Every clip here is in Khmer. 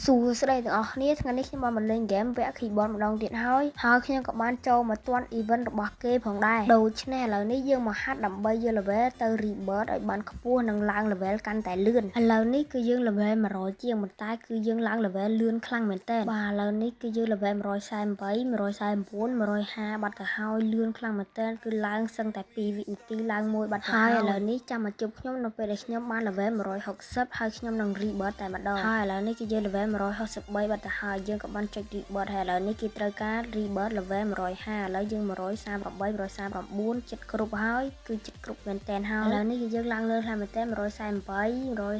សួស្តីទាំងអស់គ្នាថ្ងៃនេះខ្ញុំបានមកលេងហ្គេមវគ្គ keyboard ម្ដងទៀតហើយហើយខ្ញុំក៏បានចូលមកទាន់ event របស់គេផងដែរដូច្នេះឥឡូវនេះយើងមកហាត់ដើម្បីយក level ទៅ rebirth ឲ្យបានខ្ពស់និងឡើង level កាន់តែលឿនឥឡូវនេះគឺយើង level 100ជាងប៉ុន្តែគឺយើងឡើង level លឿនខ្លាំងមែនទែនបាទឥឡូវនេះគឺយើង level 148 149 150បាត់ទៅហើយលឿនខ្លាំងមែនទែនគឺឡើងសឹងតែ2វិនាទីឡើងមួយបាត់ទៅហើយឥឡូវនេះចាំមកជួបខ្ញុំនៅពេលដែលខ្ញុំបាន level 160ហើយខ្ញុំនឹង rebirth តែម្ដងហើយឥឡូវនេះគឺយើង level 163បាត់ទៅហើយយើងក៏បានចុច rebirth ហើយឥឡូវនេះគេត្រូវការ rebirth level 150ឥឡូវយើង138 139ចិត្តគ្រប់ហើយគឺចិត្តគ្រប់មែនតែនហើយឥឡូវនេះគឺយើងឡើងលើខ្លាំងមែនតែន148 149 150ដូ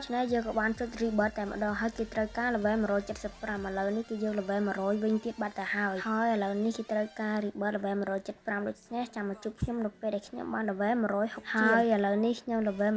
ច្នេះយើងក៏បានចុច rebirth តែម្ដងហើយគេត្រូវការ level 175ឥឡូវនេះគឺយើង level 100វិញទៀតបាត់ទៅហើយហើយឥឡូវនេះគេត្រូវការ rebirth level 175ដូច្នេះចាំមកជួបខ្ញុំនៅពេលដែលខ្ញុំបាន level 160ហើយឥឡូវនេះខ្ញុំ level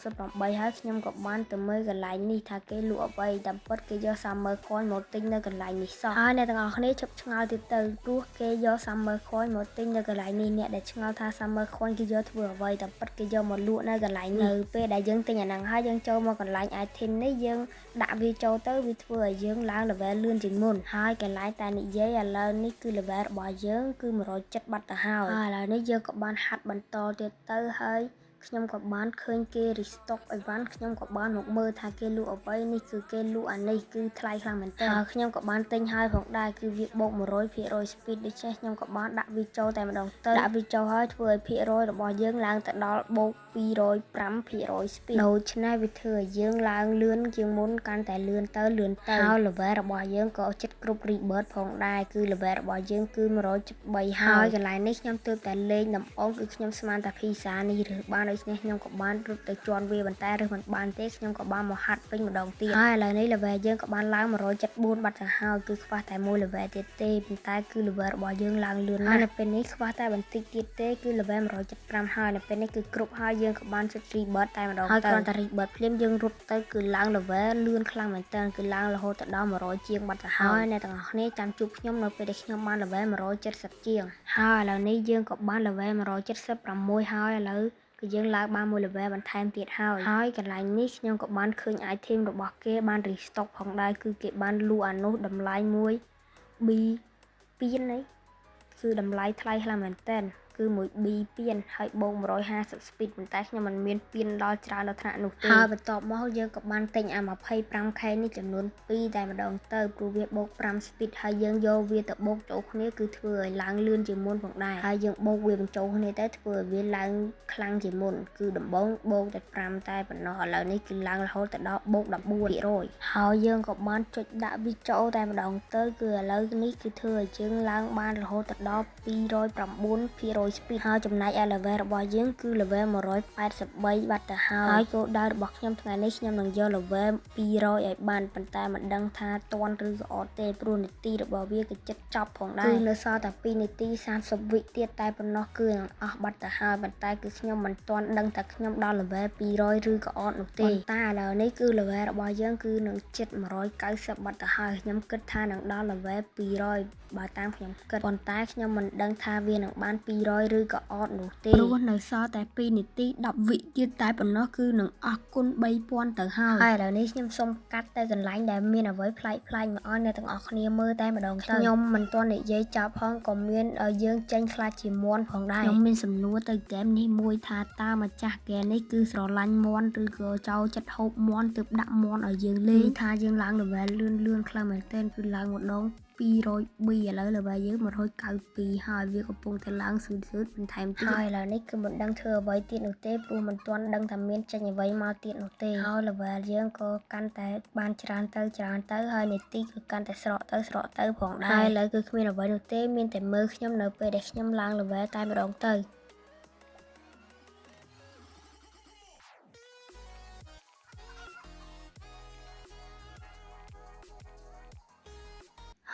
168ហើយខ្ញុំក៏បានទៅមើលកន្លែងនេះថាគេលក់អ្វីតាមពិតគេយក Summer Coin មកទិញនៅកន្លែងនេះសោះហើយអ្នកទាំងអស់គ្នាឈប់ឆ្ងល់ទៀតទៅព្រោះគេយក Summer Coin មកទិញនៅកន្លែងនេះអ្នកដែលឆ្ងល់ថា Summer Coin គេយកធ្វើអ្វីតាមពិតគេយកមកលក់នៅកន្លែងនេះនៅពេលដែលយើងទិញអាហ្នឹងហើយយើងចូលមកកន្លែង item នេះយើងដាក់វាចូលទៅវាធ្វើឲ្យយើងឡើង level លឿនជាងមុនហើយកន្លែងតែនិយាយឥឡូវនេះគឺ level របស់យើងគឺ170បាត់ទៅហើយហើយឥឡូវនេះយើងក៏បានហាត់បន្តទៀតទៅហើយខ្ញុំក៏បានឃើញគេ restock អីវ៉ាន់ខ្ញុំក៏បានមកមើលថាគេលក់អ្វីនេះគឺគេលក់អានេះគឺថ្លៃខ្លាំងមែនទែនហើយខ្ញុំក៏បានទិញហើយផងដែរគឺវាបូក100% speed ដូច្នេះខ្ញុំក៏បានដាក់វាចូលតែម្ដងទៅដាក់វាចូលហើយធ្វើឲ្យភាគរយរបស់យើងឡើងទៅដល់បូក205% speed ដូច្នេះវាធ្វើឲ្យយើងឡើងលឿនជាងមុនកាន់តែលឿនទៅលឿនទៅហើយ level របស់យើងក៏ជិតគ្រប់ rebirth ផងដែរគឺ level របស់យើងគឺ173ហើយកន្លែងនេះខ្ញុំទើបតែលេងដំបូងគឺខ្ញុំស្មានតែ pizza នេះរើសបានដូច្នេះខ្ញុំក៏បានរត់ទៅជន់វាប៉ុន្តែរើសមិនបានទេខ្ញុំក៏បានមកហាត់វិញម្ដងទៀតហើយឥឡូវនេះ level យើងក៏បានឡើង174បាត់ទៅហើយគឺខ្វះតែមួយ level ទៀតទេប៉ុន្តែគឺ level របស់យើងឡើងលឿនណាស់នៅពេលនេះខ្វះតែបន្តិចទៀតទេគឺ level 175ហើយនៅពេលនេះគឺគ្រប់ហើយយើងក៏បានចុច rebirth តែម្ដងហើយគ្រាន់តែ rebirth ភ្លាមយើងរត់ទៅគឺឡើង level លឿនខ្លាំងមែនទែនគឺឡើងរហូតទៅដល់100ជាងបាត់ទៅហើយអ្នកទាំងអស់គ្នាចាំជួបខ្ញុំនៅពេលដែលខ្ញុំបាន level 170ជាងហើយឥឡូវនេះយើងក៏បាន level 176ហើយឥឡូវគឺយើងឡើងបានមួយ level បន្ថែមទៀតហើយហើយកន្លែងនេះខ្ញុំក៏បានឃើញ item របស់គេបាន restock ផងដែរគឺគេបានលក់អានោះតម្លៃមួយ B ពៀននេះគឺតម្លៃថ្លៃខ្លាំងមែនទែនគឺមួយ B ពៀនហើយបូក150 speed ប៉ុន្តែខ្ញុំមិនមានពៀនដល់ច្រើនដល់ថ្នាក់នោះទេហើយបន្ទាប់មកយើងក៏បានទិញអា 25K នេះចំនួន2តែម្ដងទៅព្រោះវាបូក5 speed ហើយយើងយកវាទៅបូកចូលគ្នាគឺធ្វើឲ្យឡើងលឿនជាងមុនផងដែរហើយយើងបូកវាបញ្ចូលគ្នាទៅធ្វើឲ្យវាឡើងខ្លាំងជាងមុនគឺដំបូងបូកតែ5តែប៉ុណ្ណោះឥឡូវនេះគឺឡើងរហូតទៅដល់បូក14%ហើយយើងក៏បានចុចដាក់វាចូលតែម្ដងទៅគឺឥឡូវនេះគឺធ្វើឲ្យយើងឡើងបានរហូតទៅដល់209% speed ហើយចំណែកឯ level របស់យើងគឺ level 183បាត់ទៅហើយហើយគោលដៅរបស់ខ្ញុំថ្ងៃនេះខ្ញុំនឹងយក level 200ឲ្យបានប៉ុន្តែមិនដឹងថាទាន់ឬក៏អត់ទេព្រោះនាទីរបស់វាក៏ជិតចប់ផងដែរគឺនៅសល់តែ2នាទី30វិទៀតតែប៉ុណ្ណោះគឺនឹងអស់បាត់ទៅហើយប៉ុន្តែគឺខ្ញុំមិនទាន់ដឹងថាខ្ញុំដល់ level 200ឬក៏អត់នោះទេប៉ុន្តែឥឡូវនេះគឺ level របស់យើងគឺនឹងជិត190បាត់ទៅហើយខ្ញុំគិតថានឹងដល់ level 200បើតាមខ្ញុំគិតប៉ុន្តែខ្ញុំមិនដឹងថាវានឹងបាន200ឬក៏អត់នោះទេព្រោះនៅសល់តែ2នាទី10វិទៀតតែប៉ុណ្ណោះគឺនឹងអស់គុណ3000ទៅហើយហើយឥឡូវនេះខ្ញុំសូមកាត់ទៅកន្លែងដែលមានអ្វីប្លែកៗមកឲ្យអ្នកទាំងអស់គ្នាមើលតែម្ដងទៅខ្ញុំមិនទាន់និយាយចប់ផងក៏មានឲ្យយើងចេញខ្លាចជាមាន់ផងដែរខ្ញុំមានសំណួរទៅហ្គេមនេះមួយថាតើម្ចាស់ហ្គេមនេះគឺស្រឡាញ់មាន់ឬក៏ចូលចិត្តហូបមាន់ទើបដាក់មាន់ឲ្យយើងលេងថាយើងឡើង level លឿនលឿនខ្លាំងមែនទែនគឺឡើងម្ដង202ឥឡូវ level យើង192ហើយវាកំពុងតែឡើងស៊ឺតៗបន្ថែមទៀតហើយឥឡូវនេះគឺមិនដឹងធ្វើអ្វីទៀតនោះទេព្រោះមិនទាន់ដឹងថាមានចេញអ្វីមកទៀតនោះទេហើយ level យើងក៏កាន់តែបានច្រើនទៅច្រើនទៅហើយនាទីគឺកាន់តែស្រកទៅស្រកទៅផងដែរហើយឥឡូវគឺគ្មានអ្វីនោះទេមានតែមើលខ្ញុំនៅពេលដែលខ្ញុំឡើង level តែម្ដងទៅ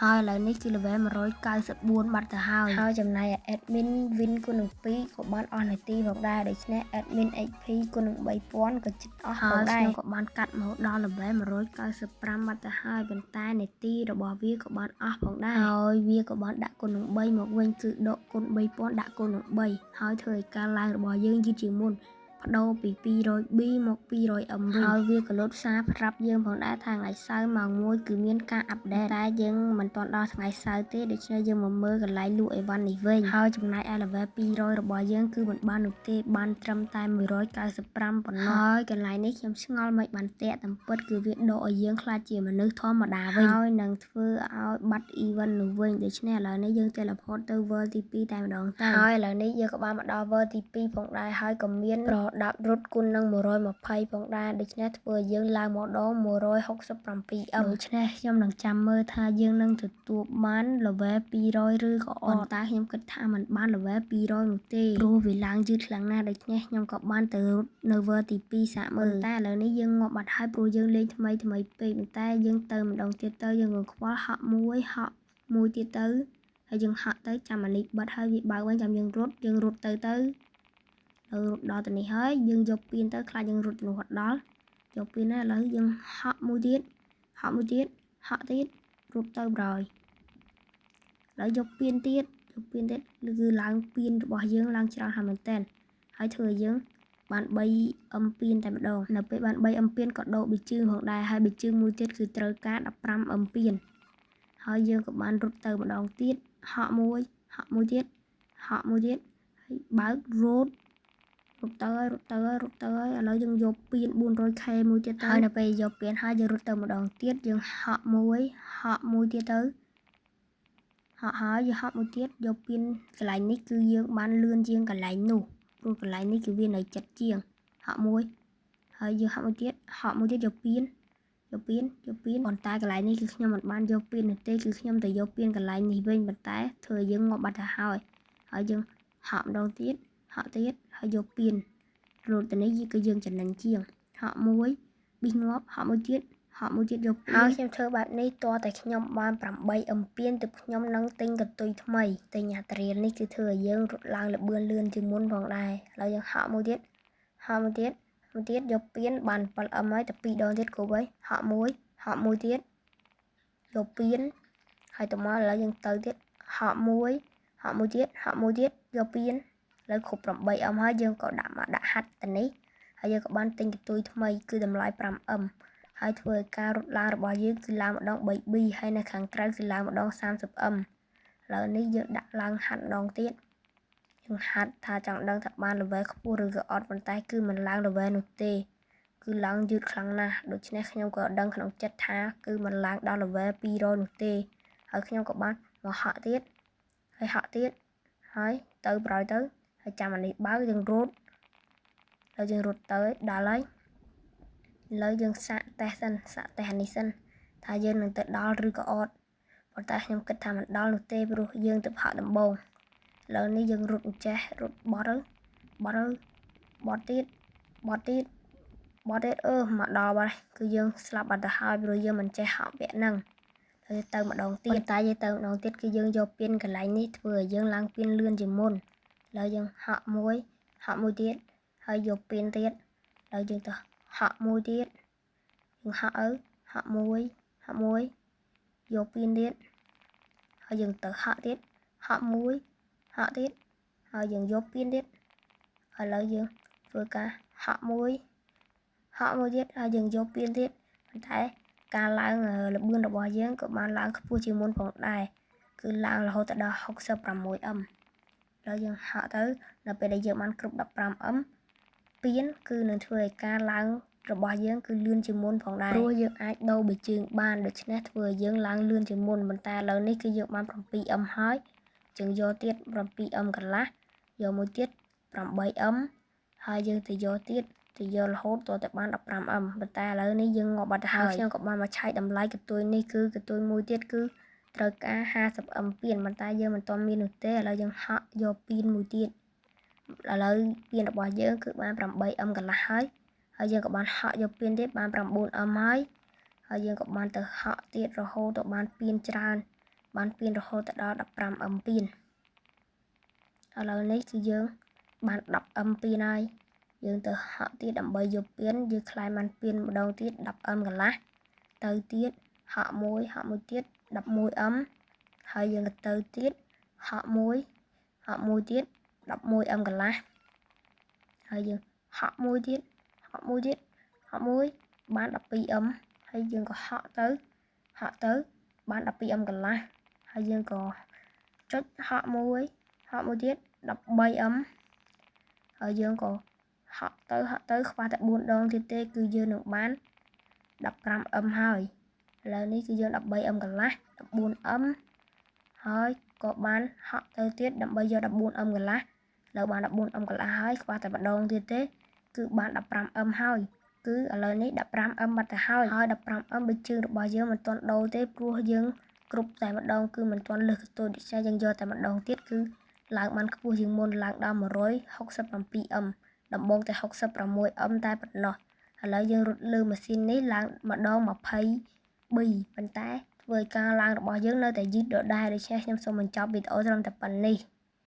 ហើយឥឡូវនេះគឺ level 194បាត់ទៅហើយហើយចំណែកឯ admin win គុណនឹង2ក៏បានអស់នាទីផងដែរដូច្នេះ admin HP គុណនឹង3000ក៏ជិតអស់ផងដែរខ្ញុំក៏បានកាត់មកដល់ level 195បាត់ទៅហើយប៉ុន្តែនាទីរបស់វាក៏បានអស់ផងដែរហើយវាក៏បានដាក់គុណនឹង3មកវិញគឺដកគុណ3000ដាក់គុណនឹង3ហើយធ្វើឲ្យការឡើងរបស់យើងយឺតជាងមុន ប្ដូរពី 200B មក 200M វិញហើយវាក៏លោតសារប្រាប់យើងផងដែរថាថ្ងៃសៅរ៍ម៉ោង1គឺមានការ update តែយើងមិនទាន់ដល់ថ្ងៃសៅរ៍ទេដូច្នេះយើងមកមើលកន្លែងលក់អីវ៉ាន់នេះវិញហើយចំណែកឯ level 200របស់យើងគឺមិនបាននោះទេបានត្រឹមតែ195ប៉ុណ្ណោះហើយកន្លែងនេះខ្ញុំឆ្ងល់មិនបានតាក់តាមពិតគឺវាដកឲ្យយើងខ្លាចជាមនុស្សធម្មតាវិញហើយនឹងធ្វើឲ្យបាត់ event នោះវិញដូច្នេះឥឡូវនេះយើង teleport ទៅ world ទី2តែម្ដងទៅហើយឥឡូវនេះយើងក៏បានមកដល់ world ទី2ផងដែរហើយក៏មានប្រដាប់រត់គុណនឹង120ផងដែរដូច្នេះធ្វើឲ្យយើងឡើងមកដល់ 167M ដូច្នេះខ្ញុំនឹងចាំមើលថាយើងនឹងទទួលបាន level 200ឬក៏អត់តែខ្ញុំគិតថាมันបាន level 200នោះទេព្រោះវាឡើងយឺតខ្លាំងណាស់ដូច្នេះខ្ញុំក៏បានទៅរត់នៅ world ទី2សាកមើលតែឥឡូវនេះយើងងាប់បាត់ហើយព្រោះយើងលេងថ្មីថ្មីពេកប៉ុន្តែយើងទៅម្ដងទៀតទៅយើងក៏ខ្វល់ហក់មួយហក់មួយទៀតទៅហើយយើងហក់ទៅចាំអានេះបិទហើយវាបើកវិញចាំយើងរត់យើងរត់ទៅទៅទៅរត់ដល់ទៅនេះហើយយើងយកពៀនទៅខ្លាចយើងរត់ទៅនោះអត់ដល់យកពៀនណាឥឡូវយើងហក់មួយទៀតហក់មួយទៀតហក់ទៀតរត់ទៅប្រយឥឡូវយកពៀនទៀតយកពៀនទៀតគឺឡើងពៀនរបស់យើងឡើងច្រើនហើយមែនតើហើយធ្វើឲ្យយើងបាន 3M ពៀនតែម្ដងនៅពេលបាន 3M ពៀនក៏ដូរប៊ីជើងផងដែរហើយប៊ីជើងមួយទៀតគឺត្រូវការ 15M ពៀនហើយយើងក៏បានរត់ទៅម្ដងទៀតហក់មួយហក់មួយទៀតហក់មួយទៀតហើយបើករត់រត់ទៅហើយរត់ទៅហើយរត់ទៅហើយឥឡូវយើងយកពៀន 400k មួយទៀតទៅហើយនៅពេលយកពៀនហើយយើងរត់ទៅម្ដងទៀតយើងហក់មួយហក់មួយទៀតទៅហក់ហើយយើងហក់មួយទៀតយកពៀនកន្លែងនេះគឺយើងបានលឿនជាងកន្លែងនោះព្រោះកន្លែងនេះគឺវានៅចិត្តជាងហក់មួយហើយយើងហក់មួយទៀតហក់មួយទៀតយកពៀនយកពៀនយកពៀនប៉ុន្តែកន្លែងនេះគឺខ្ញុំមិនបានយកពៀននោះទេគឺខ្ញុំទៅយកពៀនកន្លែងនេះវិញប៉ុន្តែធ្វើឲ្យយើងងាប់បាត់ទៅហើយហើយយើងហក់ម្ដងទៀតហក់ទៀតហើយយកពៀនរត់ទៅនេះគឺយើងចំណេញជាងហក់មួយប៊ីសងាប់ហក់មួយទៀតហក់មួយទៀតយកពៀនហើយខ្ញុំធ្វើបែបនេះតតែខ្ញុំបាន 8M ពៀនទើបខ្ញុំនឹងទិញកន្ទុយថ្មីទិញអាត្រៀលនេះគឺធ្វើឲ្យយើងរត់ឡើងល្បឿនលឿនជាងមុនផងដែរឥឡូវយើងហក់មួយទៀតហក់មួយទៀតមួយទៀតយកពៀនបាន 7M ហើយតែ2ដងទៀតគ្រប់ហើយហក់មួយហក់មួយទៀតយកពៀនហើយទៅមកឥឡូវយើងទៅទៀតហក់មួយហក់មួយទៀតហក់មួយទៀតយកពៀនឥឡូវគ្រប់ 8M ហើយយើងក៏ដាក់មកដាក់ហាត់ទៅនេះហើយយើងក៏បានទិញកន្ទុយថ្មីគឺតម្លៃ 5M ហើយធ្វើឲ្យការរត់ឡើងរបស់យើងគឺឡើងម្ដង 3B ហើយនៅខាងក្រៅគឺឡើងម្ដង 30M ឥឡូវនេះយើងដាក់ឡើងហាត់ម្ដងទៀតយើងហាត់ថាចង់ដឹងថាបាន level ខ្ពស់ឬក៏អត់ប៉ុន្តែគឺមិនឡើង level នោះទេគឺឡើងយឺតខ្លាំងណាស់ដូច្នេះខ្ញុំក៏ដឹងក្នុងចិត្តថាគឺមិនឡើងដល់ level 200នោះទេហើយខ្ញុំក៏បានមកហក់ទៀតហើយហក់ទៀតហើយទៅប្រយទៅហើយចាំអានេះបើកយើងរត់ហើយយើងរត់ទៅដល់ហើយឥឡូវយើងសាកតេស្តសិនសាកតេស្តអានេះសិនថាយើងនឹងទៅដល់ឬក៏អត់ប៉ុន្តែខ្ញុំគិតថាមិនដល់នោះទេព្រោះយើងទៅហក់ដំបូងឥឡូវនេះយើងរត់ចេះរត់បត់ទៅបត់ទៅបត់ទៀតបត់ទៀតបត់ទៀតអឺមកដល់បាត់គឺយើងស្លាប់បាត់ទៅហើយព្រោះយើងមិនចេះហក់វគ្គហ្នឹងហើយទៅម្ដងទៀតតែយើងទៅម្ដងទៀតគឺយើងយកពៀនកន្លែងនេះធ្វើឲ្យយើងឡើងពៀនលឿនជាងមុនឥឡូវយើងហក់មួយហក់មួយទៀតហើយយកពៀនទៀតហើយយើងទៅហក់មួយទៀតយើងហក់ទៅហក់មួយហក់មួយយកពៀនទៀតហើយយើងទៅហក់ទៀតហក់មួយហក់ទៀតហើយយើងយកពៀនទៀតឥឡូវយើងធ្វើការហក់មួយហក់មួយទៀតហើយយើងយកពៀនទៀតប៉ុន្តែការឡើងល្បឿនរបស់យើងក៏បានឡើងខ្ពស់ជាងមុនផងដែរគឺឡើងរហូតដល់ 66M ដល់យើងហក់ទៅដល់ពេលដែលយើងបានគ្រប់ 15M ពៀនគឺនឹងធ្វើឲ្យការឡើងរបស់យើងគឺលឿនជាងមុនផងដែរព្រោះយើងអាចដូរប៊ីជើងបានដូច្នេះធ្វើឲ្យយើងឡើងលឿនជាងមុនប៉ុន្តែឥឡូវនេះគឺយើងបាន 7M ហើយយើងយកទៀត 7M កន្លះយកមួយទៀត 8M ហើយយើងទៅយកទៀតទៅយករហូតតតែបាន 15M ប៉ុន្តែឥឡូវនេះយើងងាប់បាត់ទៅហើយខ្ញុំក៏បានមកឆែកតម្លៃកន្ទុយនេះគឺកន្ទុយមួយទៀតគឺត្រូវការ 50M ពៀនប៉ុន្តែយើងមិនទាន់មាននោះទេឥឡូវយើងហក់យកពៀនមួយទៀតឥឡូវពៀនរបស់យើងគឺបាន 8M កន្លះហើយហើយយើងក៏បានហក់យកពៀនទៀតបាន 9M ហើយហើយយើងក៏បានទៅហក់ទៀតរហូតទៅបានពៀនច្រើនបានពៀនរហូតទៅដល់ 15M ពៀនឥឡូវនេះគឺយើងបាន 10M ពៀនហើយយើងទៅហក់ទៀតដើម្បីយកពៀនយើងខ្លាយបានពៀនម្ដងទៀត 10M កន្លះទៅទៀតហក់មួយហក់មួយទៀត 11M ហើយយើងក៏ទៅទៀតហក់មួយហក់មួយទៀត 11M កន្លះហើយយើង ហក់មួយទៀតហក់មួយទៀតហក់មួយបាន 12M ហើយយើងក៏ហក់ទៅហក់ទៅបាន 12M កន្លះហើយយើងក៏ចុចហក់មួយហក់មួយទៀត 13M ហើយយើងក៏ហក់ទៅហក់ទៅខ្វះតែ4ដងទៀតទេគឺយើងនឹងបាន 15M ហើយឥឡូវនេះគឺយើង 13M កន្លះ 14M ហើយក៏បានហក់ទៅទៀតដើម្បីយក 14M កន្លះលើបាន 14M កន្លះហើយខ្វះតែម្ដងទៀតទេគឺបាន 15M ហើយគឺឥឡូវនេះ 15M បាត់ទៅហើយហើយ 15M បើជើងរបស់យើងមិនទាន់ដូរទេព្រោះយើងគ្រប់តែម្ដងគឺមិនទាន់លើសកន្ទុយដូច្នេះយើងយកតែម្ដងទៀតគឺឡើងបានខ្ពស់ជាងមុនឡើងដល់ 167M ដំបូងតែ 66M តែប៉ុណ្ណោះឥឡូវយើងរត់លើម៉ាស៊ីននេះឡើងម្ដង 20B ប៉ុន្តែធ្វើឲ្យការឡើងរបស់យើងនៅតែយឺតដដែលដូច្នេះខ្ញុំសូមបញ្ចប់វីដេអូត្រឹមតែប៉ុណ្ណេះ។